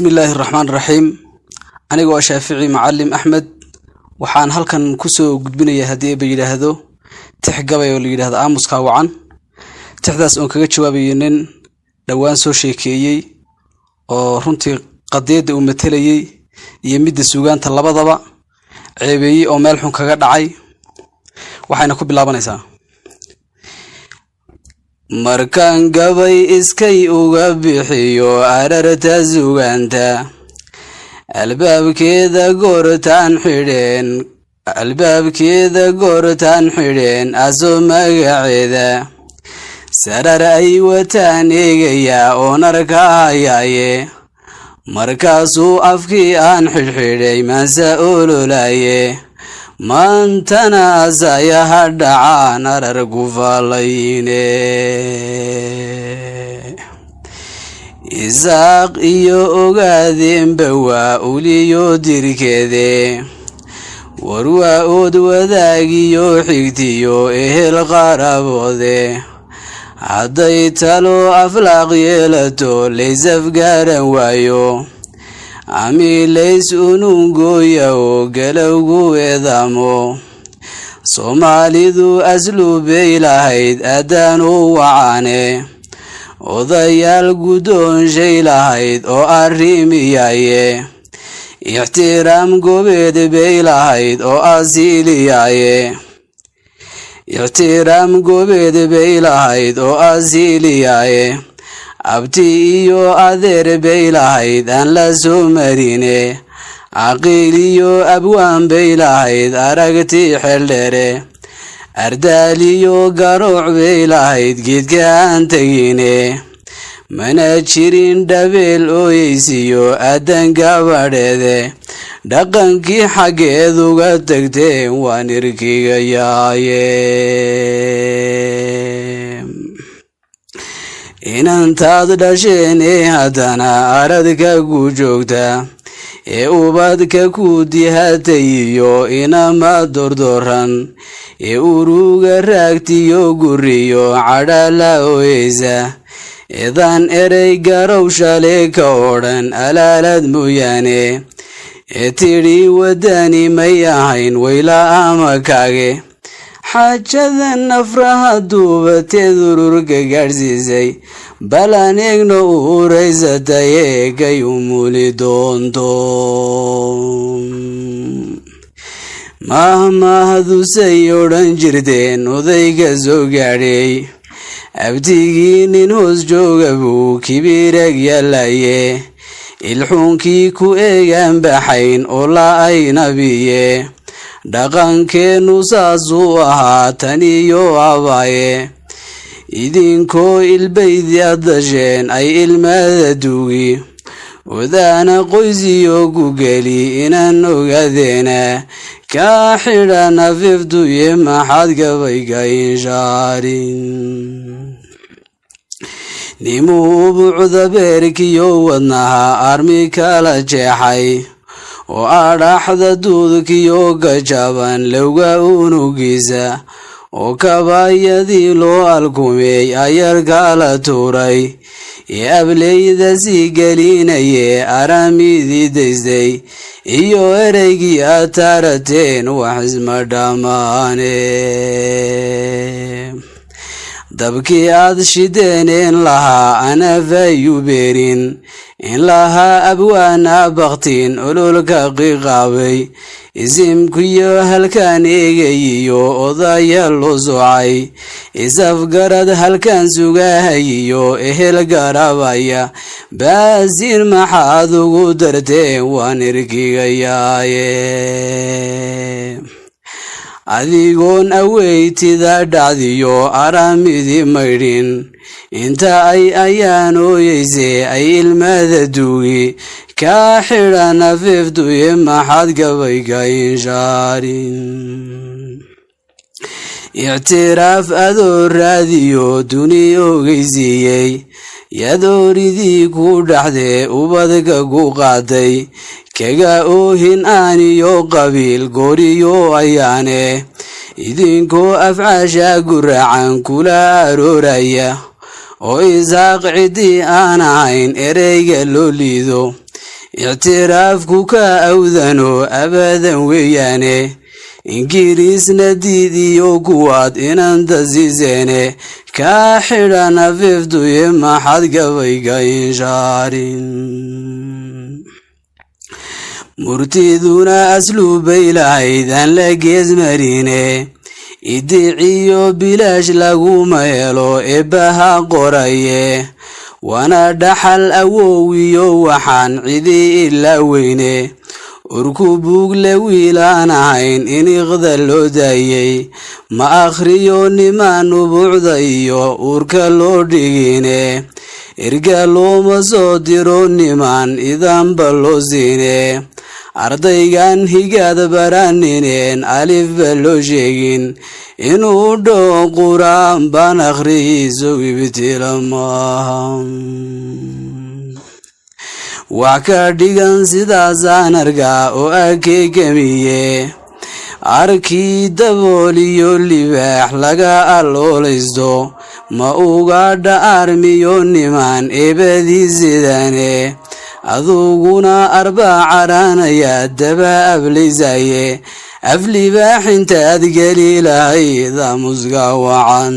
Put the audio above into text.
Bismi illaahi raxmaan raxiim. Aniga waa Shaafici Macalim Axmed. Waxaan halkan kusoo gudbinayaa, haddii eba yidhaahdo, tix gabay oo la yidhahdo "Aamuskaa Wacan". Tixdaas oon kaga jawaabayo nin dhowaan soo sheekeeyey oo runtii qadiyadda uu matelayey iyo midda suugaanta labadaba ceebeeyey oo meel xun kaga dhacay. Waxayna ku bilaabanaysaa: Markaan gabay iskay uga bixiyo ararta sugaanta, albaabkeeda goortaan xidheen, albaabkeeda goortaan xidheen, asoo magaceeda sarar ay wataan eegayaa oonarka hayaaye, markaasuu afkii aan xidhxidhay maansa ololaaye, maantana asayaha dhacaan arar ku falayne. Isaaq iyo Ogaadeenba waa uliyo dirkeede, war waa ood wadaagiyo xigtiyo ehel qaraboode. Hadday talo aflaaq yeelato, laysaf gaaran waayo, amilays unungooya oo galowgu eedaamo, Soomaalidu asluubbay lahayd addaan u wacaane, odayaal guddoonshay lahayd oo arrimiyaaye, ixtiraam gobeed bay lahayd oo asiiliyaaye, ixtiraam gobeed bay lahayd oo asiiliyaaye, abti iyo adeer bay lahayd aan la soo marine, caqiil iyo abwaan bay lahayd aragti xeldheere, ardaaliyo garooc bay lahayd geedka aan tegine, mana jirin dhabeel ooyeysiyo aadan gabadheede. Dhaqankii xaggeed uga tagteen waan irkigayaaye. Inantaad dhasheenee haddana aradka ku joogta ee ubadka ku dihatay iyo inama dordoran ee uruga raagtiyo guriyo cadhala ooyeysa, eedaan erey garow shale ka odhan alaalad mooyaane, ee tidhi wadani may ahayn wayla ama kaage, xaajadan nafraha duubateed ururka gaadhsiisay, bal aan eegno uuraysatay ee kay umuli doonto. Mahmahdusay odhan jirteen odayga soo gaadhay, abtigii nin hoos jooga buu kibirag yaalaye, ilxuunkii ku eegaan baxayn oo la aynabiye. Dhaqankeennu saasuu ahaa taniyo abaaye, idinkoo ilbaydi dasheen ay ilmada duugi, odaana qoysiyo ku geli inaan ogaadeena kaa xidhan afiftuye, maxaad gabayga inshaarin? Nimuu bucda beerkiyo wadnaha armi kala jeexay oo adhaxda duudkiyo gajaban lowga unugiisa oo kabayadii loo alkumey ayar kala tuuray ee ableyda sii gelinaye, aramidii daystay iyo ereygii aad taarateen wax isma dhammaane. Dabkii aad shideeneen lahaa anafayu beerin, in lahaa abwaana baktiin ololka qiqaabay, isimkuyo halkaan eegayiyo odayaal loo soocay, isafgarad halkaan sugahayiyo ehel garabaya, baasiin maxaad ugu darteen waan irkigayaaye. Adigoon aweytida dhacdiyo aramidi maydhin, inta ay ayaan ooyeyse ay ilmada duugi, kaa xidhan afiftuye, maxaad gabayga inshaarin? Ictiraaf adoo raadiyo duni ogeysiiyey, yadooridii ku dhaxdee ubadka ku qaaday, kaga oohin aaniyo qabiil gooriyo ayaane, idinkoo afcaasha guraacan kula arooraya oo Isaaq ciddii aan ahayn ereyga loo liido. Ictiraafku ka awdano abadan weeyaane, Ingiriisna diidiyo kuwaad inanta siiseene, kaa xidhan afiiftuye, maxad gabayga inshaarin? Murtiduna asluubbay lahayd aan la geesmarine, idiciyo bilaash laguma helo eebbaha qoraye, waana dhaxal awowiyo waxaan cidi ilaa weyne. Urku buugle wiilaan ahayn iniqda loo daayey, ma akhriyo nimaan ubuucda iyo uurka loo dhigine. Erga looma soo diro nimaan idanba loo siine, ardaygan higaad baranineen alifba loo sheegin, inuu dhoo quraan baan akhriyiiso ibtila maaha. Wax ka dhigan sidaasaan argaa oo akeekamiye, arkii dabooliyo libaax laga aloolaysto, ma ugaadha armiyo nimaan eebadii sidane. Aduguna arbaa caraanayaa daba ablaysaye, af libaaxintaad geli lahayd amuska wacan.